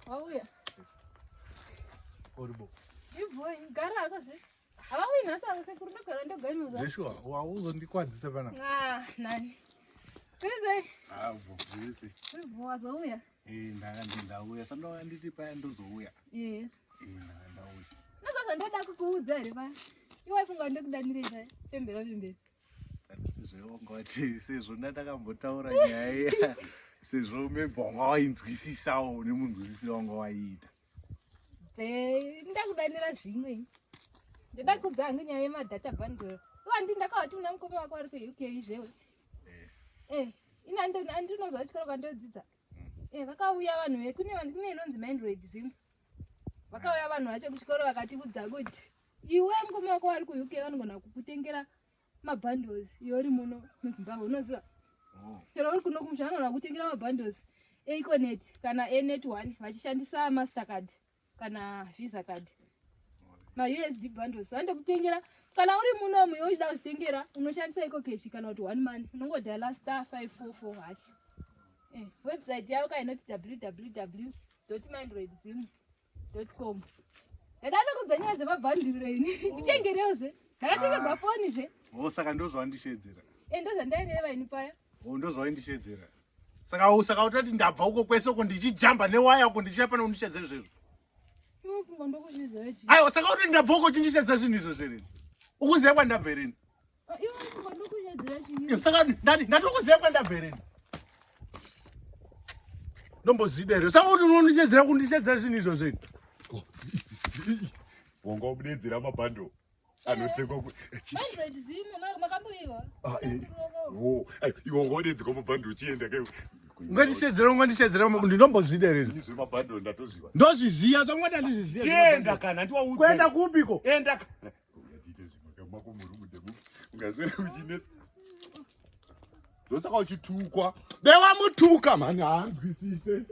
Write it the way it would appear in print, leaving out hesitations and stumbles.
Wauya. Oribo. Iboi, gara hako zve. Havauyi nhasi avo sekuru ndogara ndogainoza. Zveshuwa, wauzondi-kwadzisa panapa. Ah, nani. Kurizei? Ah, bvo, zvese. Ibvo wazouya. Eh, ndanga ndauya. Sandauya nditi paya ndozouya. Yes. Eh, ndanga ndauya. Unoziva zvandoda kukuudza here paya? Iwe waifunga ndikudanirei paya? Pembera pembera. Zvewangati sezvo ndandakambotaura nyaya iya sezvo maybe wanga wainzwisisawo nemunzwisisiro wanga waiita. Ndakudanira zvimwe. Ndoda kuudza hangu nyaya yemadata bundle. Iwe handi ndakavati una mukoma wako ari kuUK zvewe. Eh. Eh, ini andinoziva chikoro kwandodzidza. Eh, vakauya vanhu vekune vanhu kune inonzi Mindroid Zim. Vakauya vanhu vacho kuchikoro vakatiudza kuti iwe mukoma wako vari kuUK vanogona kukutengera mabundles iwe uri muno muZimbabwe unoziva. Oh. Chero uri kuno kumusha vanogona kukutengera mabundles eEconet kana eNet One vachishandisa Mastercard kana Visa card. MaUSD bundles vanotokutengera kana uri munomu iwe uchida kuzvitengera unoshandisa EcoCash kana kuti One Money unongodhala star 544 hash. Eh, website yavo ka inoti www.mindroidzim.com. Ndada kudza nyaya dzemabhandiro ini. Nditengerewo zve. Ndakatengerwa foni zve. Oh, saka ndozvawandishedzera. Eh, ndozvandaireva ini paya. Oh, ndozvawaindishedzera. Saka saka utati ndabva uko kwese uko ndichijamba newaya uko ndichiya pano undishedzere zvezvo. Iwe funga ndokushedzera chii? Aiwa, saka utati ndabva uko uchindishedzera zvinhu izvo zvereni. Ukuziva kwandabva hereni? Ah, iwe funga ndokushedzera chii? Saka ndati ndati ukuziva kwandabva hereni? Ndombozvida here? Saka kuti unondishedzera kundishedzera zvinhu izvo zvenyu. Wanga wabudedzera mabhando anotengwa ku Mindroid Zim makamboiwa. Ah, eh. Oh, ai, iwe wanga wadedzerwa mabhando uchienda kai. Ungandishedzera ungandishedzera ndinombozvida here? Ini zvemabhando ndatozviwa. Ndozviziya saka ungati handizviziya. Chienda kana ndiwaudza. Kuenda kupiko? Enda kana. Ungatite zvimwe kamako murumu demu. Ungaswera uchinetsa. Ndosaka uchitukwa. Bewa mutuka mani haanzwisise.